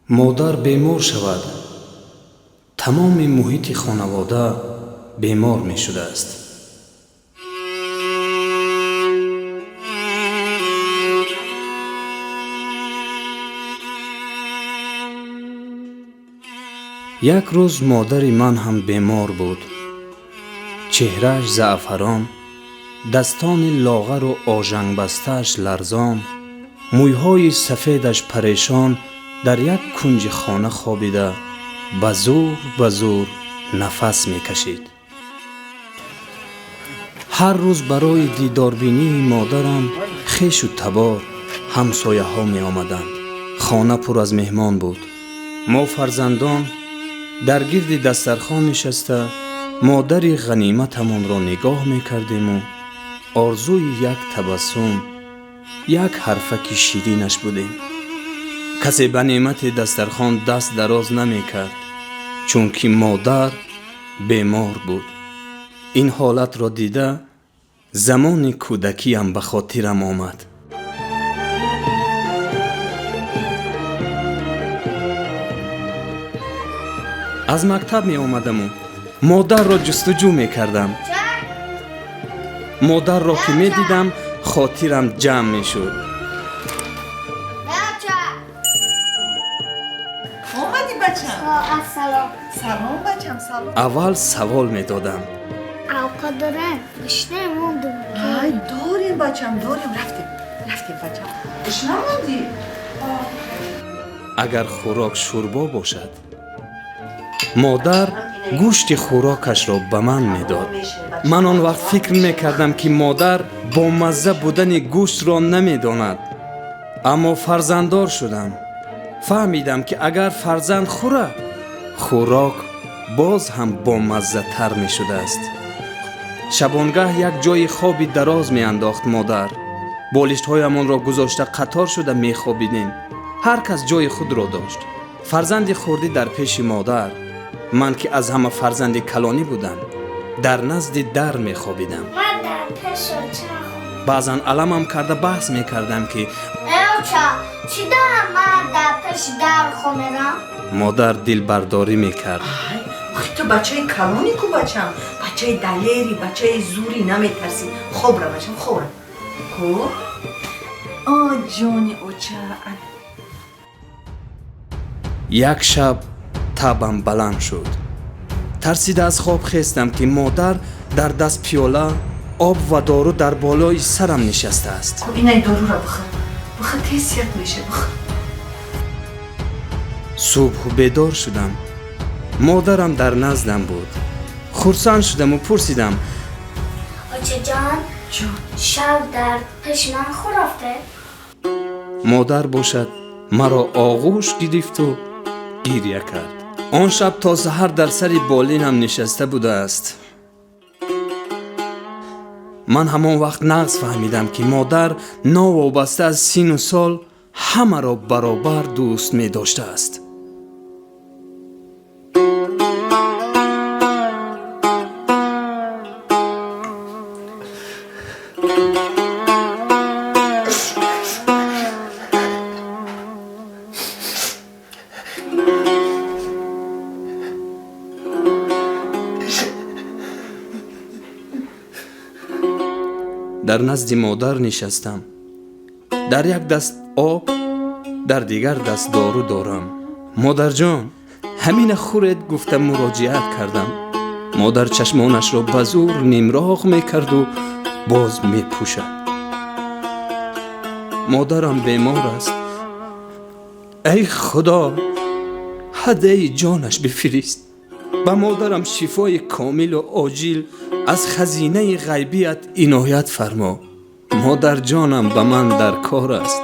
Модар бемор шавад, тамоми муҳити хонавода бемор мешудааст. Як рӯз модари ман ҳам бемор буд. Чеҳрааш заъфарон, дастони лоғару ожангбастааш ларзон, мӯйҳои сафедаш парешон дар як кунҷи хона хобида ба зӯр ба зӯр нафас мекашид. Ҳар рӯз барои дидорбинии модарам хешу табор, ҳамсояҳо меомаданд. Хона пур аз меҳмон буд. Мо фарзандон дар гирди дастархон нишаста модари ғаниматамонро нигоҳ мекардему орзуи як табассум, як ҳарфаки ширинаш будем. Касе ба неъмати дастархон даст дароз намекард, чунки модар бемор буд. Ин ҳолатро дида замони кӯдакиям ба хотирам омад. Аз мактаб меомадаму модарро ҷустуҷӯ мекардам. Модарро ки медидам, хотирам ҷамъ мешуд. Омадӣ, бачам? Салом. Салом, бачам, салом. Аввал савол медодам. Овқат дорем? Гушна мондум. Ай, дорем, бачам, дорем. Рафтем, рафтем, бачам. Гушна мондӣ? Агар хӯрок шӯрбо бошад, модар гӯшти хӯрокашро ба ман медод. Ман он вақт фикр мекардам, ки модар бомазза будани гӯштро намедонад. Аммо фарзанддор шудам. Фаҳмидам, ки агар фарзанд хӯрад, хӯрок боз ҳам бомаззатар мешудааст. Шабонгаҳ як ҷойи хоби дароз меандохт модар. Болиштҳоямонро гузошта қатор шуда мехобидем. Ҳар кас ҷойи худро дошт. Фарзанди хурдӣ дар пеши модар, ман ки аз ҳама фарзанди калонӣ будам, дар назди дар мехобидам. Ман дар пеши оча хобидам. Баъзан аламам карда баҳс мекардам, ки Эй оча, чӣ дорам ман дар пеши дар хобидам? Модар дилбардорӣ мекард. Ай, охи ту бачаи калонӣ ку, бачам. Бачаи далери, бачаи зурӣ, наметарсӣ. Хоб ра, бачам, хоб ра. Ку? О, ҷони оча. Як шаб табам баланд шуд. Тарсида аз хоб хестам, ки модар дар даст пиёла, об ва дору дар болои сарам нишастааст. Ку, инай дорура бихӯр. Бихӯр, тез сиҳат меша, бихӯр. Субҳ бедор шудам. Модарам дар наздам буд. Хурсанд шудаму пурсидам: Очаҷон, Ҷон. шаб дар пеши ман хоб рафте? Модар бошад маро оғӯш гирифту гиря кард. Он шаб то саҳар дар сари болинам нишаста будааст. Ман ҳамон вақт нағз фаҳмидам, ки модар новобаста аз сину сол ҳамаро баробар дӯст медоштааст. Дар назди модар нишастам. Дар як даст об, дар дигар даст дору дорам. Модарҷон, ҳамина хӯред, гуфта муроҷиат кардам. Модар чашмонашро ба зӯр нимроғ мекарду боз мепӯшад. Модарам бемор аст. Эй Худо, ҳадяи ҷонаш бифирист. Ба модарам шифои комилу оҷил аз хазинаи ғайбият иноят фармо. Модарҷонам ба ман дар кор аст.